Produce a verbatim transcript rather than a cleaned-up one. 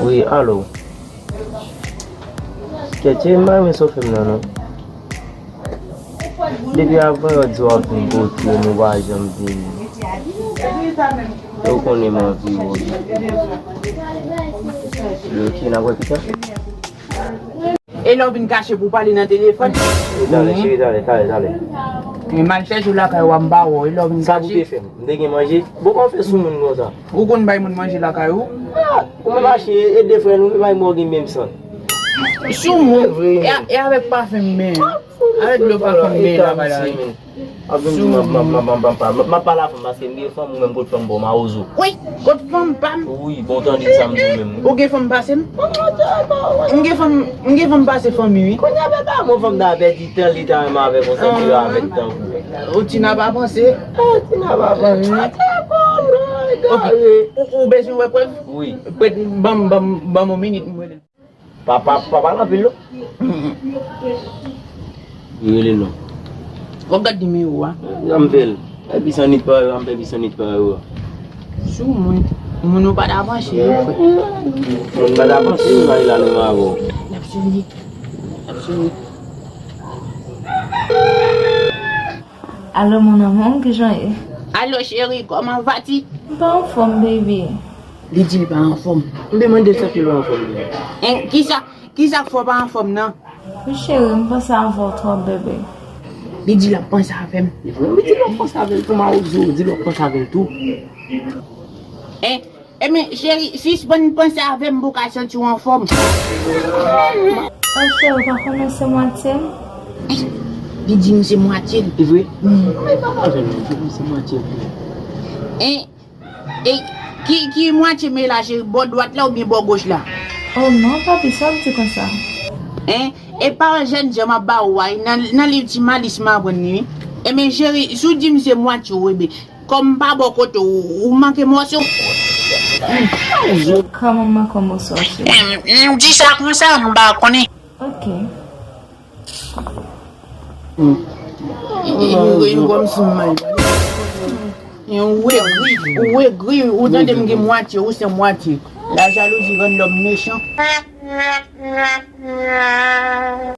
Wi, alo. Kèt, cheri, m pa renmen sa w fè m nan, non. Depi avan yo di w ap vin kote m, ou pa janm vini. E w konnen m anvi w. Ok, n ap wè pita. E lè w vin kache pou w pale nan telefòn? Talè, cheri, talè, talè, talè. Men m al chèche w lakay ou a, m pa wè w. E lè w vin kache? Sa pou te fè m? M te gen manje? Bon, kòman w fè sou moun konsa? Ou konn bay moun manje lakay ou? Ah, ou menm mache e de frè nou, bay mwen gen menm san. Sou moun? E, e avèk pafen m men. Avèk dlo pafen m men lakay la. Ap vin di m ap, m ap, m ap, m ap, m ap, m ap pale a fanm paske m gen fanm, ou menm kot fanm pa w, mawozo. Wi, kot fanm pa m? Wi, bon, tande sa m di w menm. Ou gen fanm pase m? M gen fanm, m gen fanm pase fanmi, wi. Kounye a, bebe, mwen fanm nan pèdi tan, li ta renmen avèk yon sèl ti avèk tankou. Ou Tina pa panse? Ah, Tina pa panse. Ah, Tina pa panse. Ok. Ou, ou bezwen wè prèv? Wi. Prèv, ban m, ban m, ban m yon minit, m rele. Pa, pa, pa pale anpil, non. Li rele l non. Fòk gad nimewo a. Jan m fè l. Epi san nit pa yo, m fè epi san nit pa yo. Sou moun, moun ou pa ta panse, yo, frè. Moun pa ta panse, yo, ale la, nou avè w. L ap sone. L ap sone. Alo, mon amour, kijan w ye? Alo, cheri, comment vas-tu? M pa anfòm, baby. Li di li pa anfòm. M te mande l sa k fè l pa anfòm. Hein, kisa, kisa k fè w pa anfòm nan? Wi, cheri, m panse avè w twòp, bebe. Li di l ap panse avè m. Li di l w ap panse avè l tou, mawozo, di l w ap panse avè l tou. Hein? Ebyen, cheri, sispann panse avè m pou w ka santi w anfòm. Oh, cheri, ou pa konnen se mwatye m? Li di m se mwatye l. E vre? Wi. Mwen pa konnen, li di m se mwatye l. Hein? E ki, ki mwatye m ye la, cheri? Bò dwat la oubyen bò goch la? Oh non, papi, sa w ap di konsa? Hein? E pawòl jèn jan m ap ba ou a, nan, nan liv Ti Malis m aprann li, wi. Ebyen, cheri, si w di m se mwatye w, ebyen, kòm m pa bò kote w, ou manke mòso. Kòman m manke w mòso, cheri? Em, m di sa konsa, m pa konnen. Ok. Yon, yon kòmsi m mal pale. Yon egri, ou egri, ou tande m gen mwatye, ou se mwatye. Lajalouzi rann lòm mechan.